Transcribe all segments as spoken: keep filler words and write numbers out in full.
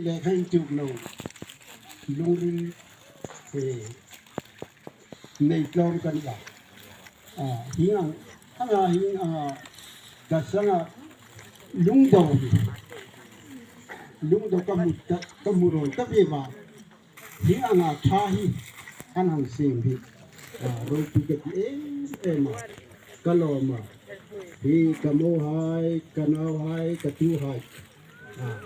le khan tuk lo. Lungril, eh, nei tlawm ka ni a. Ah, hieng ang, anga hieng anga ka sanga lungdo hi. Lungdo ka hmu ta, ka hmu rawn ta ve a. Hieng anga ṭha hi an hang siem hi. Ah, ropui ka ti em em a. Ka lawm a. Hi ka mohai, ka nauhai, ka tuhai. Ah.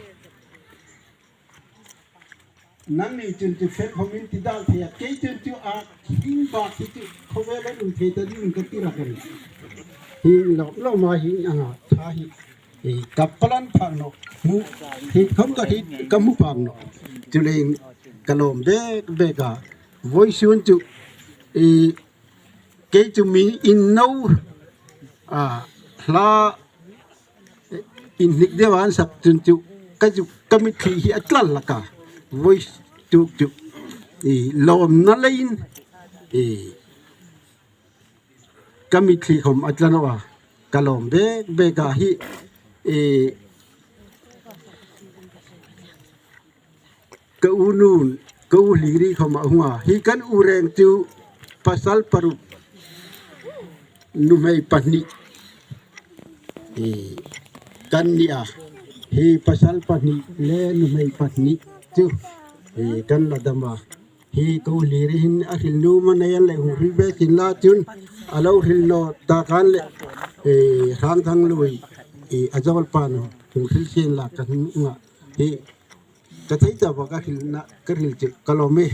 Nangni chun chu fel khawmin ti dal thei a, kei chun chu a him bak hi chu khawvel an um thei ta ding ka ti rak a nih. Hi lawm lawm a hi anga ṭha hi, eh, ka plan phak naw. Hmu, hi khawm ka hi ka hmu phak naw. Chuleiin ka lawm bek bek a. Vawisun chu, eh, kei chu mi inno, a, hla inhnik deu an sak chun chu ka chu ka mitthli hi a tla hlak a. Voice tuk chu, i, lawmna leiin, i, ka mitthli khawm a tla naw a. Ka lawm bek bek a hi, i, ka u nun, ka u Hliri khawm a hung a. Hi kan u reng chu pasal paruk, nuhmei pahni, i, kan ni a. Hi pasal pahni le nuhmei pahni chu, i, kan la dam a. Hi ka u Hliri hin a hril nuom a nei a, le hung hril ve sien la chun a lo hril naw ta khan le, i, Hrangthanglui, i, a zawlpa nu hung hril sien la ka hung a. Hi ka thei ta va ka hrilna, ka hril chu ka lawm e.